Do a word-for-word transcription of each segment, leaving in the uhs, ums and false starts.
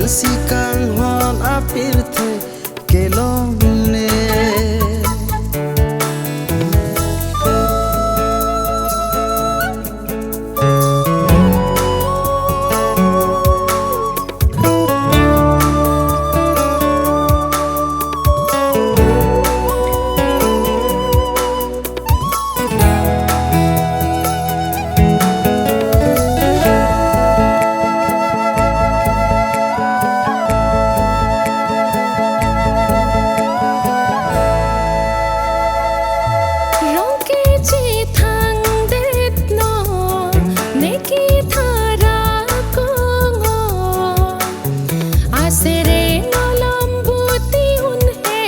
si kanghon apirthe kelongle. Rong kechethang detno, ne kethara kongo. Asereng olom buti un he,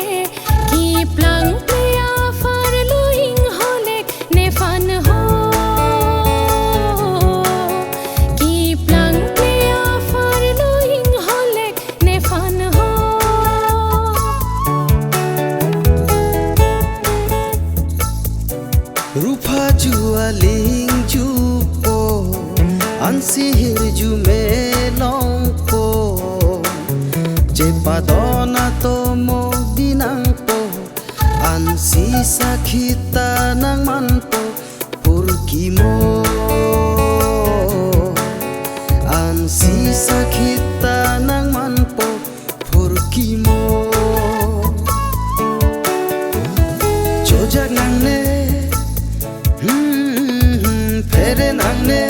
keplang ple apharlo ingholek nephan ho. Keplang ple apharlo ingholek nephan ho. Ruphaju aling jupo, ansi hirjume longpo, chepadon atomo dinangpo, ansi sakhi ta nangmanpo, purkimo. Ansi sakhi ta nangmanpo, purkimo. Chojak nangne, hmm, phere nangne.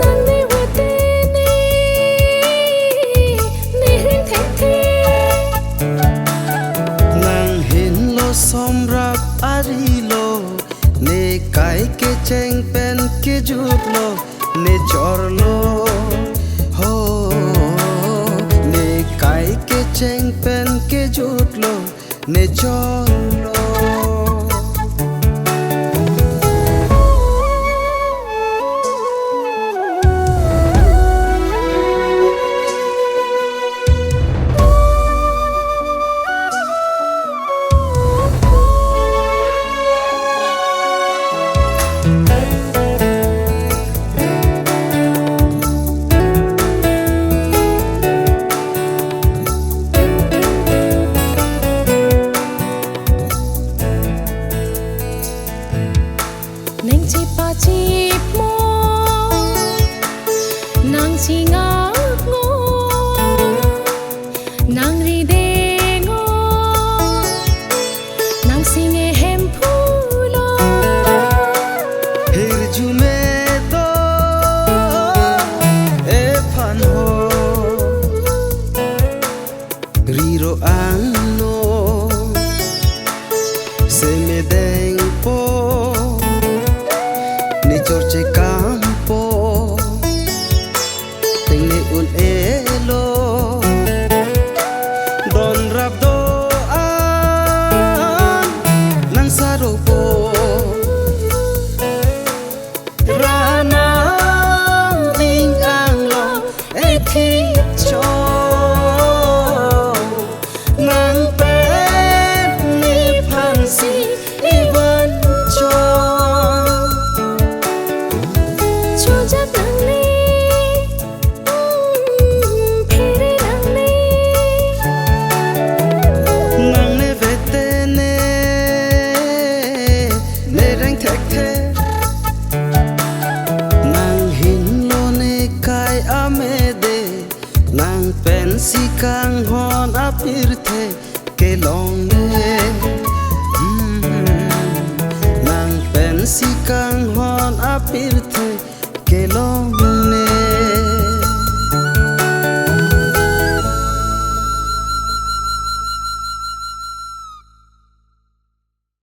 Nangne vete ne, ne reng thekthe. Nanghinlo somrap arilo, ne kai kecheng pen kejutlo, ne chorlo, ho, ne kai kecheng pen kejutlo, ne chorlo. Nangchepachepmo, nangchingakngo, nangrideng o, nangsing e hemphu lo. Hirjume do ephan ho. Riro angno, semedengpo, ne chorche kampo, tengne un-elo, donrap do-an nangsaropo. Ranang ning anglo ethi cho, nang pen nephansi ivan cho. Chojak nangne, phere nangne. Nangne vete ne, ne reng thekthe. Nanghinlo ne kai amede, nang pensi kanghon apirthe kelongle. Hmm. Nang pensi kanghon apirthe kelongle.